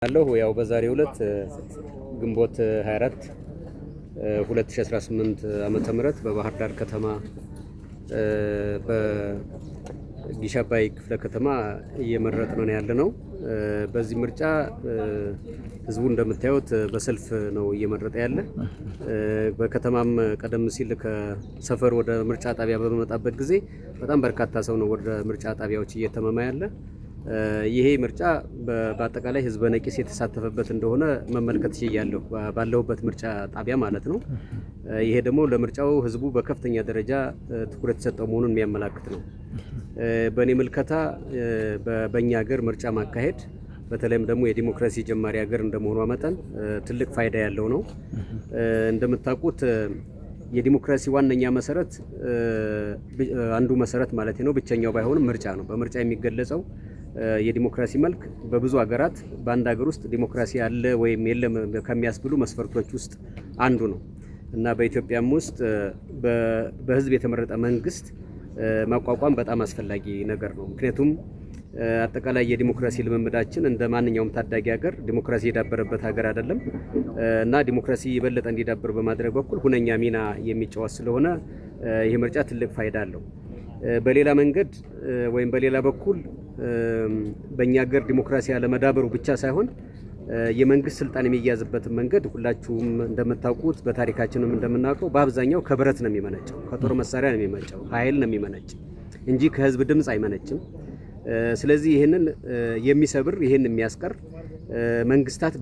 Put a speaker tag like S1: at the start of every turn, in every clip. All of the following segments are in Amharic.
S1: አለሁ። ያው በዛሬው ዕለት ግንቦት 24 2018 ዓመተ ምህረት በባህር ዳር ከተማ በጊሽ አባይ ክፍለ ከተማ እየመረጥን ነው ያለነው። በዚህ ምርጫ ህዝቡ እንደምታዩት በሰልፍ ነው እየመረጠ ያለ። በከተማም ቀደም ሲል ከሰፈር ወደ ምርጫ ጣቢያ በመጣበት ጊዜ በጣም በርካታ ሰው ነው ወደ ምርጫ ጣቢያዎች እየተመማ ያለ። ይሄ ምርጫ በአጠቃላይ ህዝበ ነቂስ የተሳተፈበት እንደሆነ መመልከት ችያለሁ፣ ባለሁበት ምርጫ ጣቢያ ማለት ነው። ይሄ ደግሞ ለምርጫው ህዝቡ በከፍተኛ ደረጃ ትኩረት የሰጠው መሆኑን የሚያመላክት ነው። በእኔ ምልከታ በእኛ ሀገር ምርጫ ማካሄድ በተለይም ደግሞ የዲሞክራሲ ጀማሪ ሀገር እንደመሆኗ መጠን ትልቅ ፋይዳ ያለው ነው። እንደምታውቁት የዲሞክራሲ ዋነኛ መሰረት፣ አንዱ መሰረት ማለት ነው፣ ብቸኛው ባይሆንም ምርጫ ነው። በምርጫ የሚገለጸው የዲሞክራሲ መልክ በብዙ ሀገራት በአንድ ሀገር ውስጥ ዲሞክራሲ አለ ወይም የለም ከሚያስብሉ መስፈርቶች ውስጥ አንዱ ነው እና በኢትዮጵያም ውስጥ በህዝብ የተመረጠ መንግስት ማቋቋም በጣም አስፈላጊ ነገር ነው። ምክንያቱም አጠቃላይ የዲሞክራሲ ልምምዳችን እንደ ማንኛውም ታዳጊ ሀገር ዲሞክራሲ የዳበረበት ሀገር አይደለም እና ዲሞክራሲ የበለጠ እንዲዳብር በማድረግ በኩል ሁነኛ ሚና የሚጫወት ስለሆነ ይህ ምርጫ ትልቅ ፋይዳ አለው። በሌላ መንገድ ወይም በሌላ በኩል በእኛ ሀገር ዲሞክራሲ አለመዳበሩ ብቻ ሳይሆን የመንግስት ስልጣን የሚያዝበትን መንገድ ሁላችሁም እንደምታውቁት፣ በታሪካችንም እንደምናውቀው በአብዛኛው ከብረት ነው የሚመነጨው፣ ከጦር መሳሪያ ነው የሚመነጨው፣ ኃይል ነው የሚመነጭ እንጂ ከህዝብ ድምፅ አይመነጭም። ስለዚህ ይህንን የሚሰብር፣ ይህን የሚያስቀር፣ መንግስታት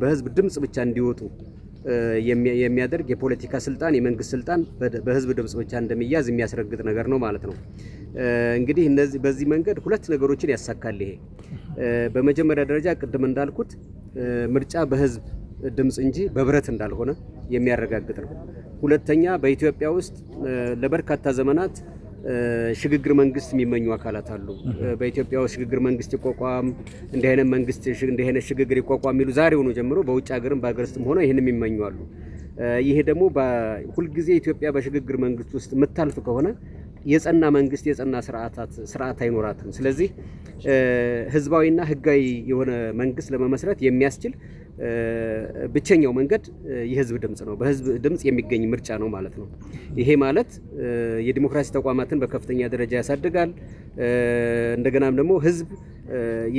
S1: በህዝብ ድምፅ ብቻ እንዲወጡ የሚያደርግ፣ የፖለቲካ ስልጣን፣ የመንግስት ስልጣን በህዝብ ድምፅ ብቻ እንደሚያዝ የሚያስረግጥ ነገር ነው ማለት ነው። እንግዲህ እነዚህ በዚህ መንገድ ሁለት ነገሮችን ያሳካል። ይሄ በመጀመሪያ ደረጃ ቅድም እንዳልኩት ምርጫ በህዝብ ድምፅ እንጂ በብረት እንዳልሆነ የሚያረጋግጥ ነው። ሁለተኛ በኢትዮጵያ ውስጥ ለበርካታ ዘመናት ሽግግር መንግስት የሚመኙ አካላት አሉ። በኢትዮጵያ ውስጥ ሽግግር መንግስት ይቋቋም፣ እንዲህ አይነት መንግስት፣ እንዲህ አይነት ሽግግር ይቋቋም የሚሉ ዛሬውኑ ጀምሮ በውጭ ሀገርም በሀገር ውስጥም ሆነ ይህን የሚመኙ አሉ። ይሄ ደግሞ ሁልጊዜ ኢትዮጵያ በሽግግር መንግስት ውስጥ የምታልፍ ከሆነ የጸና መንግስት፣ የጸና ስርዓት አይኖራትም። ስለዚህ ህዝባዊና ህጋዊ የሆነ መንግስት ለመመስረት የሚያስችል ብቸኛው መንገድ የህዝብ ድምጽ ነው። በህዝብ ድምጽ የሚገኝ ምርጫ ነው ማለት ነው። ይሄ ማለት የዲሞክራሲ ተቋማትን በከፍተኛ ደረጃ ያሳድጋል። እንደገናም ደግሞ ህዝብ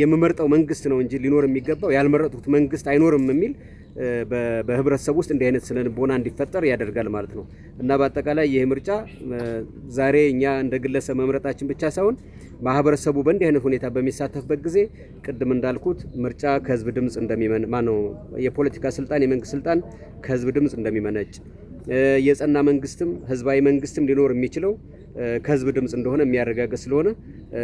S1: የምመርጠው መንግስት ነው እንጂ ሊኖር የሚገባው ያልመረጡት መንግስት አይኖርም የሚል በህብረተሰብ ውስጥ እንዲህ አይነት ስነልቦና እንዲፈጠር ያደርጋል ማለት ነው። እና በአጠቃላይ ይህ ምርጫ ዛሬ እኛ እንደ ግለሰብ መምረጣችን ብቻ ሳይሆን ማህበረሰቡ በእንዲህ አይነት ሁኔታ በሚሳተፍበት ጊዜ ቅድም እንዳልኩት ምርጫ ከህዝብ ድምጽ እንደሚመን ማነው የፖለቲካ ስልጣን፣ የመንግስት ስልጣን ከህዝብ ድምጽ እንደሚመነጭ፣ የጸና መንግስትም ህዝባዊ መንግስትም ሊኖር የሚችለው ከህዝብ ድምጽ እንደሆነ የሚያረጋግጥ ስለሆነ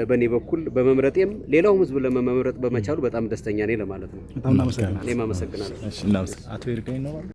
S1: በእኔ በኩል በመምረጤም ሌላውም ህዝብ ለመምረጥ በመቻሉ በጣም ደስተኛ ነኝ ለማለት ነው።
S2: በጣም እናመሰግናለን።
S1: እኔም አመሰግናለሁ።
S2: አቶ ይርጋ ይኖራሉ?